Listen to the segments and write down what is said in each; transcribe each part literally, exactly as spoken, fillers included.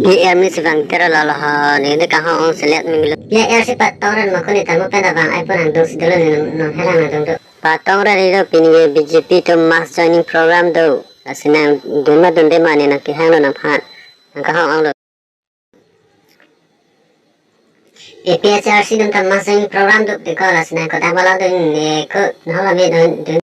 P R mi si vang tero lalo ho, ne de kahong ong selet mi milo. P R si patong ran ma ko ne tamo pen abang ai pon angdung si dolo ne nong, nong herang angdung do. Patong ran ne do pini ke B J P atum mass joining program do. Lasi nangdun ma dunde ma ne nangkehang lo nangphan. Nang kahong ong lo. A P H L C atum ta mass joining program do te ko lasi nang ko ta bala do ne ko nahok lami do do.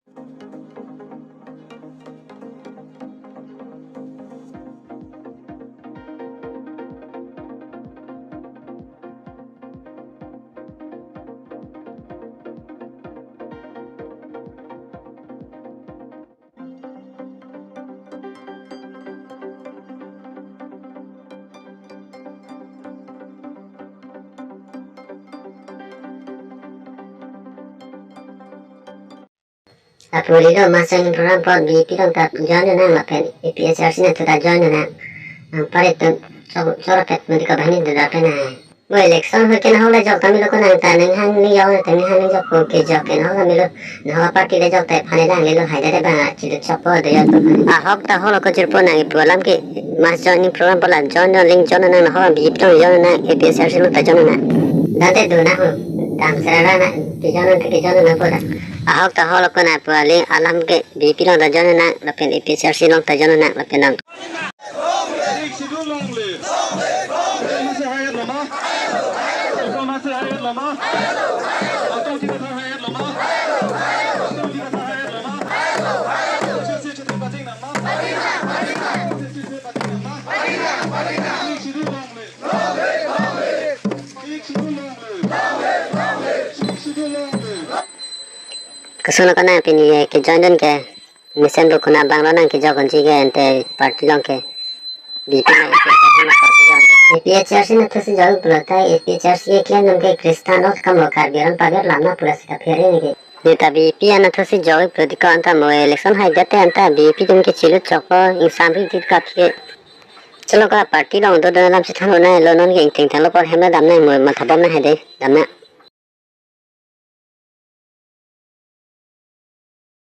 Apuli do mass joining program apot B J P along ta join nang lapen A P H L C atum ta join nang. Ang pare tun chok choro pet mati ko bhani do da pen ai. Bo election hoi ke nahok le jok ta milo ko nang ta ning hang ning jok ta ning hang ning jok ko ke jok ke nahok ta milo. Nahok party le jok ta phane dang lelo hai dare bang a chili chok po do jok tu. Ahok ta holo ko jirpo nang ipu alam ke mass joining program pola join nang ling join nang nahok B J P along join nang A P H L C along ta join nang. Dante do na ho. Dam serara na ke join nang ke join nang pola. Ahok ta holo ko nang ipu aling alam ke B J P along ta join nang lapen A P H L C along ta join nang lapen nang. Sixth Schedule long live. Supremacy hayat lama. Supremacy hayat lama. Autonomous Council hayat lama. Autonomous Council hayat lama. Sixth Schedule pating nama. Sixth Schedule pating nama. Sixth Schedule long live. Sixth Schedule long live. Sixth Schedule long live. Koson lo ko nang pini ke join dun ke. Mesen pu kuna abang lo nang kejok unji ke ante party along ke. B J P along ke party along ke kejok unji. A P H L C atum si jok pulo ta A P H L C ke klem nang ke Christian along kam lo Karbi aron pabiar lam na pura si kaphere ne ke. Ne ta B J P atum si jok pulo ti ko anta mo election hai date anta B J P atum ke chilu chok po ingsam ri ti kaphe. Chalo ka party along do do lam si than lo nang lo non ke ingting than lo por hem la dam nang mo matha bom nang hai de dam nang.